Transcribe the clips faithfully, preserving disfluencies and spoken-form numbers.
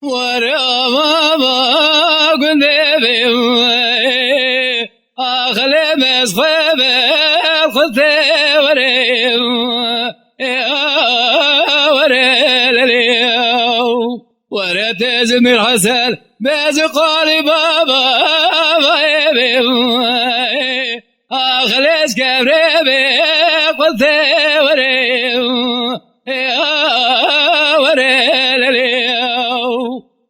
Were ava va gundê bê, axilê me ez xwe be xwe tê were, ê were lelê. Were tê ji Mîr Hesen be ji qalî baba va ê bê, axilê ji kevrê bê xwe tê were, ê were lelê.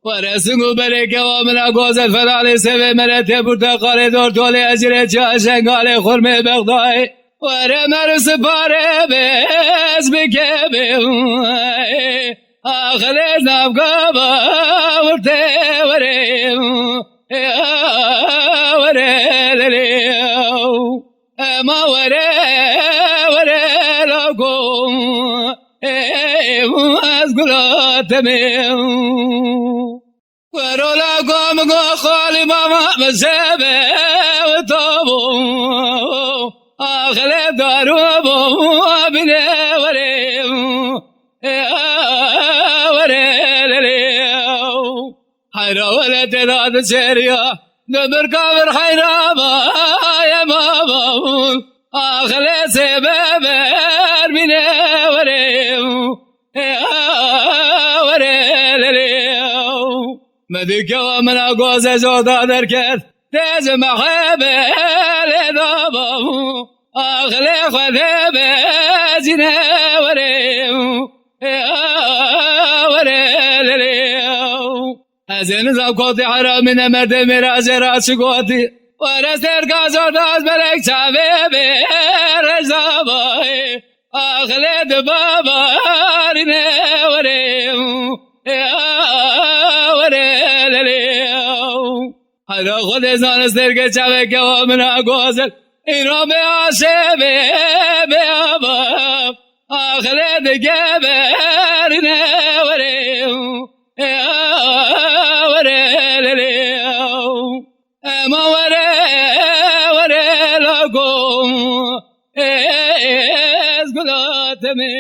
Were sing û berê kewa min a gozel felalê sevê mere tê burteqalê dortolê ecirê çiya şengalê xurmê bexdayê. Were mer û sipare be ez bikevê. Axilê navgava werte were. Were lelê. Ema were, were lako, ê, ez gula temê. Wero lako min go xalî mama min sebe û to bû. Axile daru bû bine were, ê, were lelê. Heyra wele tê da di çêriya, di birka vir heyra ma ye ma bavul. Axile sebe ber bine were, ê, were lelê. Me dikewa min a goze jorda derket, tê ji mehebe lê da bavul. Axile xwe dê be zîne were, ê, were lelê. Ez ê nizam kotî heramî ne merdê mêra jê ra çi gotî. Were ser gaza da ez belek çavê bê reza bayê. Axilê di babarîne were, ê, were lelê. Heyra Xwedê zane serge çaveke wa min a gozel. Îro bê aşê bê, bê ava. Axilê digeberîne were, ê, were lelê. Ema were, were lako, ê, ez gula temê.